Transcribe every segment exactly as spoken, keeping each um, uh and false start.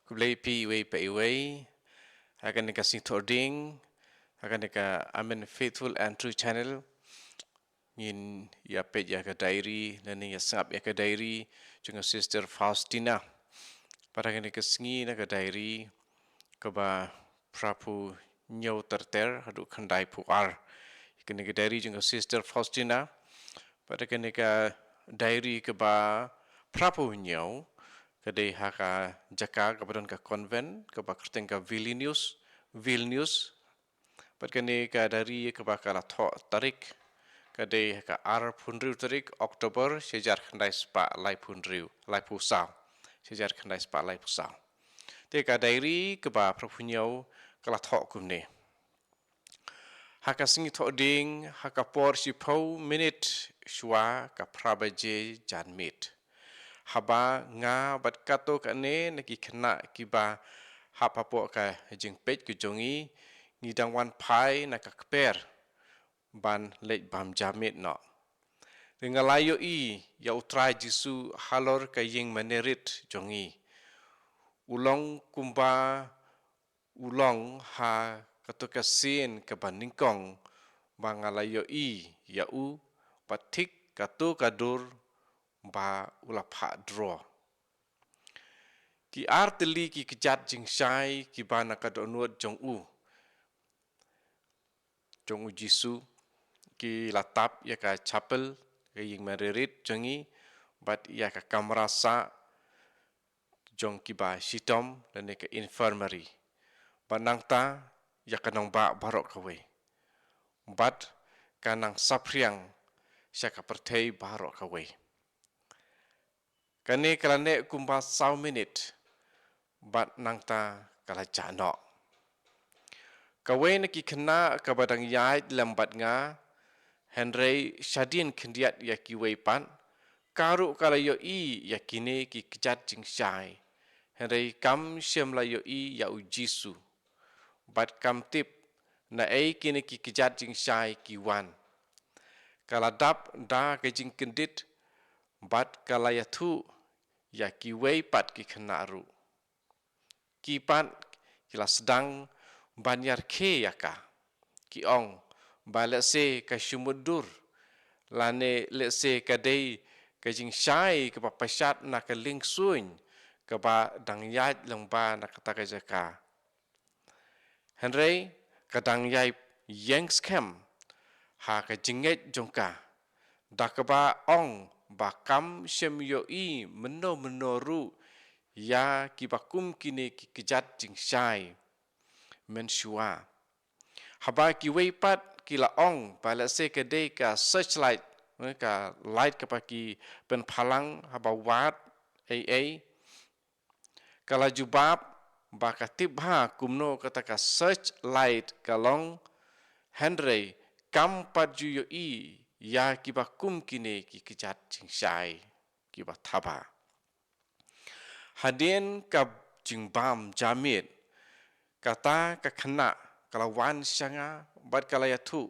Khublei phi iwei pa iwei. Ha kane ka Sngi Thohdieng, ha kane ka Amen Faithful and True Channel, ngin ïa peit ïa ka diary, lane ïa sngap ïa ka diary jong ka Sister Faustina. Bad ha kane ka sngi na ka diary kaba phraphew hynñiew ter ter haduh khyndaiphew ar. Kane ka diary jong ka Sister Faustina. Bad ha kane ka diary kaba phraphew hynñiew, ka dei ha ka jaka kaba don ka convent, kaba kyrteng ka Vilnius, Vilnius. Bad kane ka diary kaba ka la thoh tarik, ka dei ha ka arphew hynriew tarik October, shi hajar khyndai spah laiphew hynriew, laiphew saw. Shi hajar khyndai spah laiphew saw. Te ka diary kaba phraphew hynñiew ka la thoh kumne. Ha ka Sngi Thohdieng, ha ka por shiphew minit shuwa ka phra baje janmiet, haba nga bad katto katne na ki khynnah kiba hap hapoh ka jingpeit ka jong ngi, ngi dang wan phai na ka kper ban leit bam janmiet noh. Te nga la ïohi ïa U Trai Jisu halor ka ïing mane rit jong ngi. U long kumba u long ha kato ka sien kaba nyngkong ba nga la ïohi ïa u, bad thik kato ka dur ba u la phah draw. Ki ar tylli ki kjat jingshai kiba na ka dohnud jong u, jong U Jisu, ki la tap ïa ka chapel, ka ïing mane rit jong ngi, bad ïa ka kamra sah jong kiba shitom lane ka infirmary. Bad nangta ïa ka nongbah baroh kawei, bad ka nang saphriang sha ka pyrthei baroh kawei. Kane ka la neh kumba saw minit, bad nangta ka la jah noh. Kawei na ki khynnah kaba dang ïaid lem bad nga, hynrei shadien khyndiat ïa kiwei pat, ka ruh ka la ïohi ïa kine ki kjat jingshai, hynrei kam shym la ïohi ïa U Jisu. Bad kam tip naei kine ki kjat jingshai ki wan. Ka la dap da ka jingkyndit, bad ka la ïathuh ïa kiwei pat ki khynnah ruh. Ki pat ki la sdang ban ïarkhie ïa ka. Ki ong ba lehse ka shu mutdur, lane lehse ka dei ka jingshai kaba pynshad na ka liengsuiñ kaba dang ïaid lyngba na kata ka jaka. Hynrei ka dang ïai ïeng skhem ha ka jingngeit jong ka, da kaba ong ba kam shym ïohi mynno mynno ruh ïa kiba kum kine ki kjat jingshai mynshuwa. Haba kiwei pat ki la ong ba lehse ka dei ka searchlight, eh, ka light kaba ki pynphalang haba wad ei ei. Ka la jubab ba ka tip bha kumno kata ka searchlight ka long, hynrei kam pat ju ïohi ïa kiba kum kine ki kjat jingshai kiba thaba. Hadien ka jingbam janmiet, kata ka khynnah ka la wan sha nga bad ka la ïathuh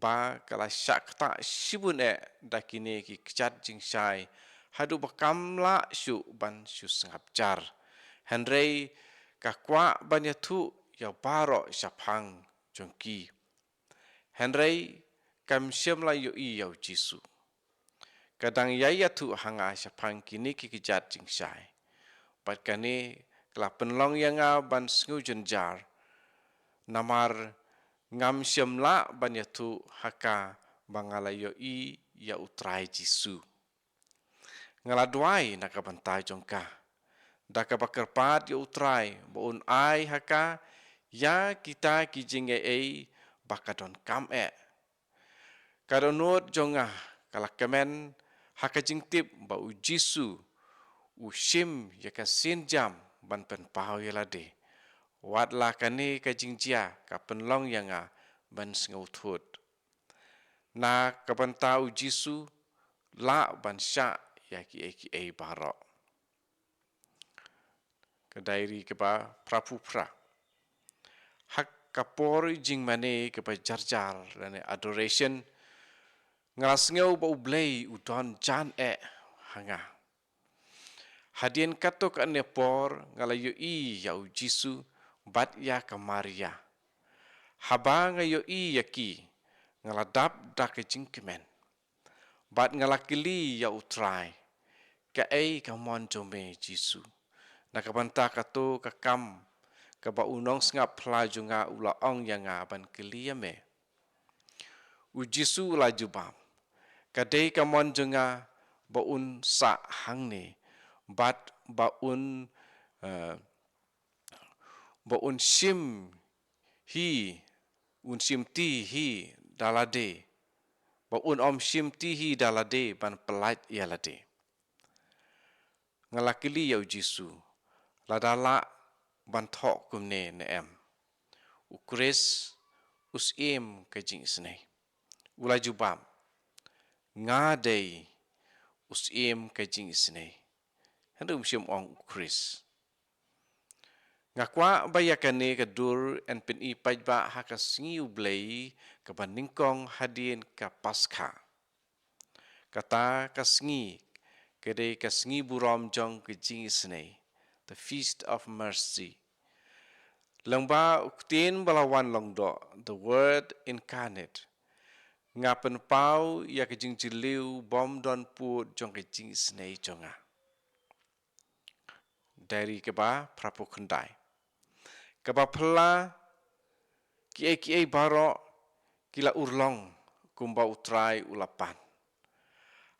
ba ka la shah ktah shibun eh da kine ki kjat jingshai, haduh ba kam lah shuh ban shu sngap jar. Hynrei ka kwah ban ïathuh ïa baroh shaphang jong ki. Hynrei kam shym la ïohi ïa U Jisu. Ka dang ïai ïathuh ha nga shaphang kine ki kjat jingshai. Bad kane ka la pynlong ïa nga ban sngew jynjar, namar ngam shym lah ban ïathuh ha ka ba nga la ïohi ïa U Trai Jisu. Nga la duwai na ka bynta jong ka, da kaba kyrpad ïa U Trai ba un ai ha ka ïa kita ki jingaiei ba ka donkam eh. Ka dohnud jong nga ka la kmen ha ka jingtip ba U Jisu u shim ïa ka sienjam ban pynpaw ïa lade. Wat la kane ka jingjia ka pynlong ïa nga ban sngewthut. Na ka bynta U Jisu lah ban shah ïa kiei kiei baroh. Ka diary kaba phraphew phra. Ha ka por jingmane kaba jarjar lane adoration, nga la sngew ba U Blei u don jan eh ha nga. Hadien katto katne por nga la ïohi ïa u Jisu bad ïa ka Maria. Haba nga ïohi ïa ki, nga la dap da ka jingkmen. Bad nga la kylli ïa u Trai, "Kaei ka mon jong me, Jisu? Na ka bynta kato ka kam kaba u nongsngap phla jong nga u la ong ïa nga ban kylli ïa me." U Jisu u la jubab, "Ka dei ka mon jong nga ba un sah hangne, bad ba un, eh, ba un shim hi, un shim ti hi da lade, ba un ym shim ti hi da lade ban pyllait ïa lade." Nga la kylli ïa u Jisu, "Lada lah ban thoh kumne ne em?" U Khrist u Syiem ka jingisynei u la jubab, "Nga dei u Syiem ka jingisynei." Hynrei um shym ong u Khrist. Nga kwah ba ïa kane ka dur yn pyni paidbah ha ka sngi U Blei kaba nyngkong hadien ka Paskha. Kata ka sngi ka dei ka sngi burom jong ka jingisynei, the Feast of Mercy. Lyngba u Ktien ba la wan long doh, the Word incarnate, nga pynpaw ïa ka jingjylliew bym don pud jong ka jingisynei jong nga. Diary kaba phra phew khyndai. Kaba phylla, kiei kiei baroh ki la urlong kumba u Trai u la pan.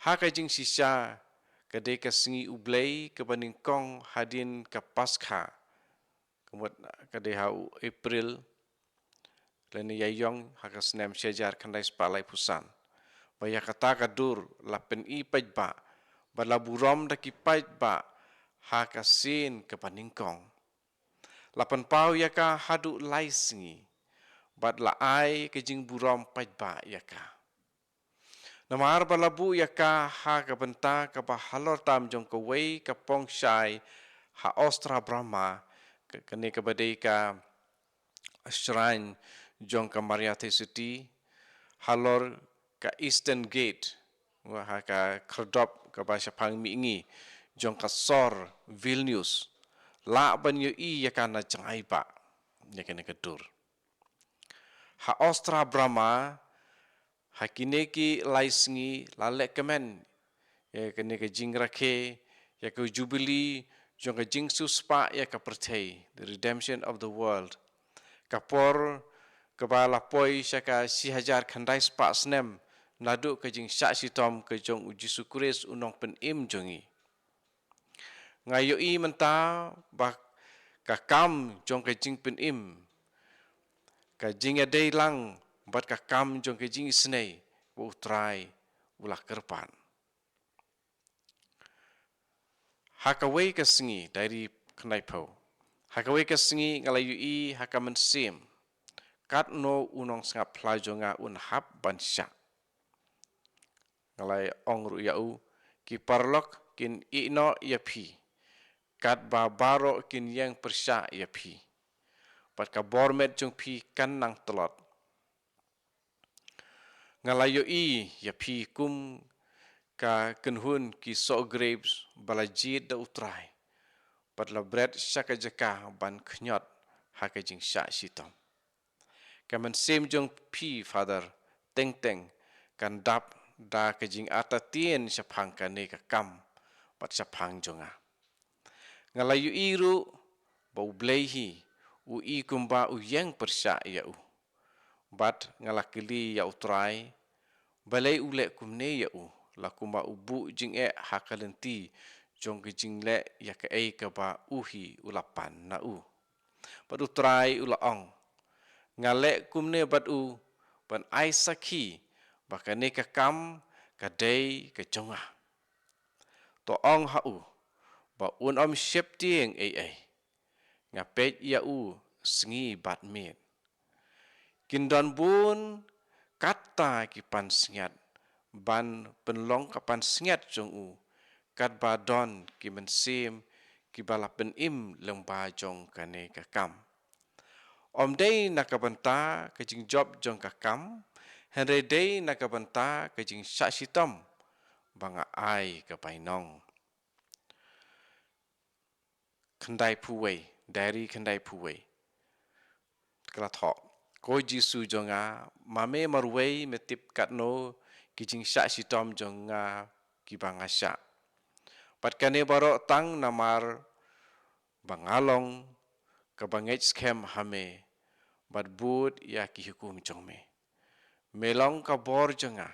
Ha ka jingshisha, ka dei ka sngi U Blei kaba nyngkong hadien ka Paskha. Ka mut ka dei ha u April lane ïa ïong ha ka snem shi hajar khyndai spah laiphew san. Ba ïa kata ka dur la pyni paidbah, ba la burom da ki paidbah ha ka sien kaba nyngkong. La pynpaw ïa ka haduh lai sngi, bad la ai ka jingburom paidbah ïa ka. Namar ba la buh ïa ka ha ka bynta kaba halor tam jong kawei ka pongshai ha Ostrabramma, ka, kane kaba dei ka shrine jong ka Maria Theisotti, halor ka Eastern Gate, wa ha ka khyrdop kaba shaphang mihngi jong ka sor Vilnius, lah ban ïohi ïa ka na jngai bah, ïa kane ka dur. Ha Ostrabramma, ha kine ki lai sngi la lehkmen ïa kane ka jingrakhe, ïa ka jubili jong ka jingsiewspah ïa ka pyrthei, the redemption of the world. Ka por kaba la poi sha ka shi hajar khyndai spah snem naduh ka jingshah shitom ka jong u Jisu Khrist u Nongpynim jong ngi. Nga ïohi mynta ba ka kam jong ka jingpynim ka jingïadei lang bad ka kam jong ka jingisynei ba u Trai u la kyrpad. Ha kawei ka sngi, diary khyndai phew, ha kawei ka sngi nga la ïohi ha ka mynsiem katno u nongsngap phla jong nga un hap ban shah. Nga la ong ruh ïa u, "Ki paralok kin ïehnoh ïa phi, katba baroh kin ïeng pyrshah ïa phi, bad ka bor met jong phi kan nang tlot." Nga la ïohi ïa phi kum ka kynhun ki soh grapes ba la jied da u Trai, bad la bret sha ka jaka ban khñiot ha ka jingshah shitom. Ka mynsiem jong phi, Father, teng teng kan dap da ka jingartatien shaphang kane ka kam bad shaphang jong nga. Nga la ïohi ruh ba U Blei hi u i kumba u ïeng pyrshah ïa u. Bad nga la kylli ïa u Trai, balei u leh kumne ïa u, la kumba u buh jingeh ha ka lynti jong ka jingleh ïa kaei kaba u hi u la pan na u. Bad u Trai u la ong, "Nga leh kumne bad u ban ai sakhi ba kane ka kam ka dei ka jong nga. To ong ha u ba un ym sheptieng ei ei. Nga peit ïa u sngi bad miet. Kin don bun katta ki pansngiat ban pynlong ka pansngiat jong u, katba don ki mynsiem kiba la pynim lyngba jong kane ka kam. Ym dei na ka bynta ka jingjop jong ka kam, hynrei dei na ka bynta ka jingshah shitom ba nga ai ka bainong." khyndai phew wei, diary khyndai phew wei. Ka la thoh: Ko Jisu jong nga, ma me marwei me tip katno ki jingshah shitom jong nga kiba nga shah. Bad kane baroh tang namar ba nga long kaba ngeit skhem ha me bad bud ïa ki hukum jong me. Me long ka bor jong nga.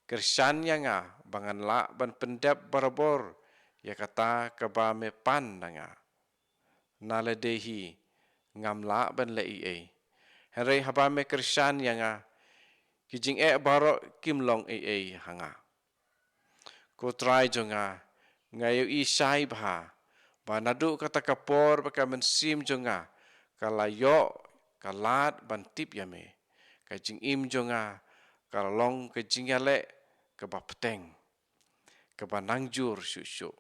Kyrshan ïa nga ba ngan lah ban pyndep barabor ïa kata kaba me pan na nga. Na lade hi ngam lah ban leh ei ei. Hynrei haba me kyrshan ïa nga, ki jingeh baroh kim long ei ei ha nga. Ko Trai jong nga, nga ïohi shai bha ba naduh kata ka por ba ka mynsiem jong nga ka la ïoh ka lad ban tip ïa me, ka jingim jong nga ka la long ka jingïaleh kaba bteng, kaba nang jur shuh shuh.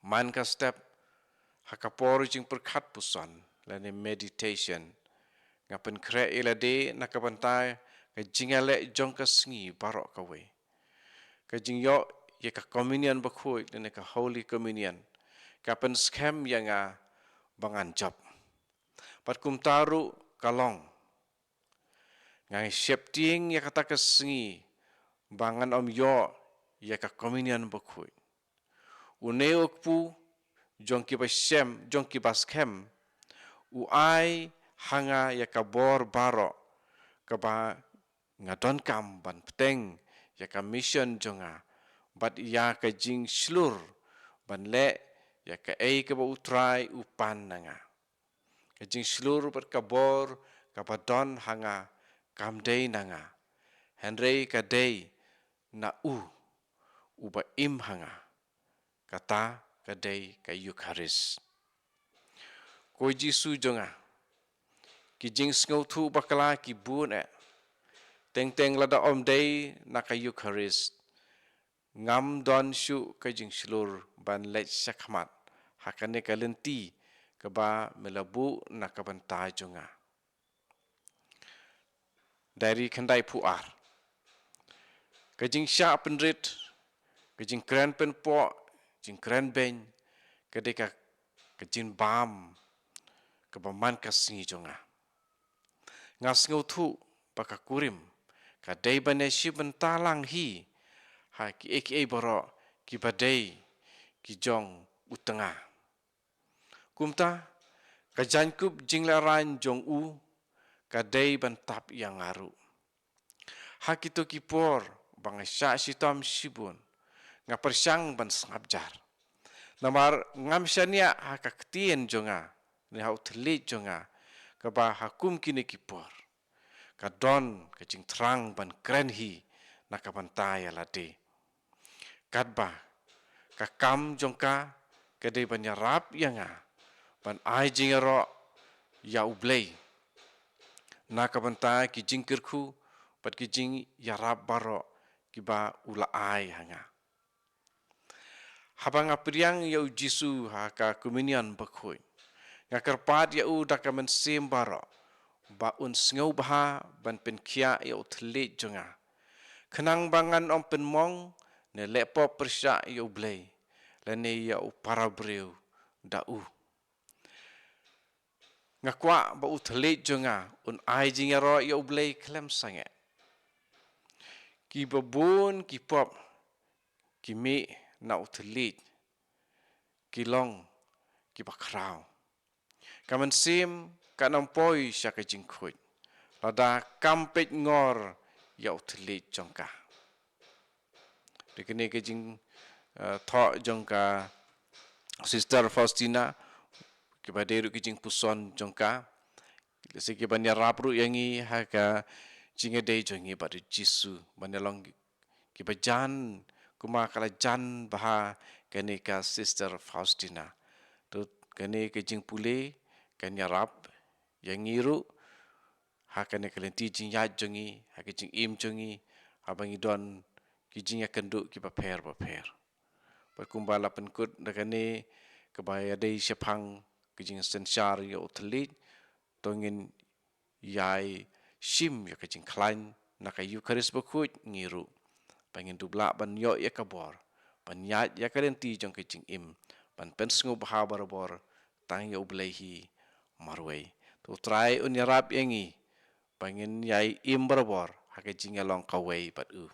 Man ka step, ha ka por jingpyrkhat puson lane meditation, nga pynkhreh ïa lade na ka bynta ka jingïaleh jong ka sngi baroh kawei. Ka jingïoh ïa ka Communion Bakhuid lane ka Holy Communion ka pynskhem ïa nga ba ngan jop. Bad kumta ruh ka long. Nga sheptieng ïa kata ka sngi ba ngan ym ïoh ïa ka Communion Bakhuid. Une u kpu jong kiba shem, jong kiba skhem, u ai ha nga ïa ka bor baroh kaba nga donkam ban bteng ïa ka mission jong nga bad ïa ka jingshlur ban leh ïa kaei kaba u Trai u pan na nga. Ka jingshlur bad ka bor kaba don ha nga kam dei na nga, hynrei ka dei na u uba im ha nga. Kata ka dei ka Eukharist. Ko Jisu jong nga, ki jingsngewthuh bakla ki bun eh. Teng teng lada ym dei na ka Eukharist, ngam don shuh ka jingshlur ban leit shakhmat ha kane ka lynti kaba me la buh na ka bynta jong nga. Diary khyndai phew ar. Ka jingshah pynrit, ka jingkren pynpoh, jingkren beiñ, ka dei ka, ka jingbam kaba man ka sngi jong nga. Nga sngewthuh ba ka kurim ka dei ban ïashim bynta lang hi ha kiei kiei baroh kiba dei ki jong u tnga. Kumta, ka jaiñkup jinglehraiñ jong u ka dei ban tap ïa nga ruh. Ha kito ki por ba nga shah shitom shibun, nga pyrshang ban sngap jar. Namar ngam shaniah ha ka ktien jong nga ne ha u thylliej jong nga kaba ha kum kine ki por ka don ka jingthrang ban kren hi na ka bynta ïa lade. Katba ka kam jong ka ka dei ban ïarap ïa nga ban ai jingïaroh ïa U Blei na ka bynta ki jingkyrkhu bad ki jingïarap baroh kiba u la ai ha nga. Haba nga pdiang ïa U Jisu ha ka Communion Bakhuid, nga kyrpad ïa u da ka mynsiem baroh ba un sngewbha ban pynkhiah ïa u thylliej jong nga, khnang ba ngan ym pynmong ne leh pop pyrshah ïa U Blei lane ïa u para briew da u. Nga kwah ba u thylliej jong nga un ai jingïaroh ïa U Blei khlem sangeh. Kiba bun ki pop ki mih na u thylliej, ki long kiba khraw. Ka mynsiem kan ym poi sha ka jingkhuid lada kam peit ngor ïa u thylliej jong ka. Dei kane ka jing, eh, thoh jong ka Sister Faustina, kiba dei ruh ka jingpuson jong ka. Lehse kiban ïarap ruh ïa ngi ha ka jingïadei jong ngi bad U Jisu ban ïalong kiba jan, kumba ka la jan bha kane ka Sister Faustina. To kane ka jingpule kan ïarap ïa ngi ruh ha kane ka lynti jingïaid jong ngi, ha ka jingim jong ngi, haba ngi don ki jingïakynduh kiba pher bapher. Bad kumba la pynkut da kane kaba ïadei shaphang ka jingsynshar ïa u thylliej, to ngin ïai shim ïa ka jingkhlaiñ na ka Eukharist Bakhuid ngi ruh, ba ngin dup lah ban ïoh ïa ka bor ban ïaid ïa ka lynti jong ka jingim ban pynsngewbha barabor tang ïa U Blei hi marwei. To U Trai un ïarap ïa ngi ba ngin ïai im barabor ha ka jingïalong kawei bad u.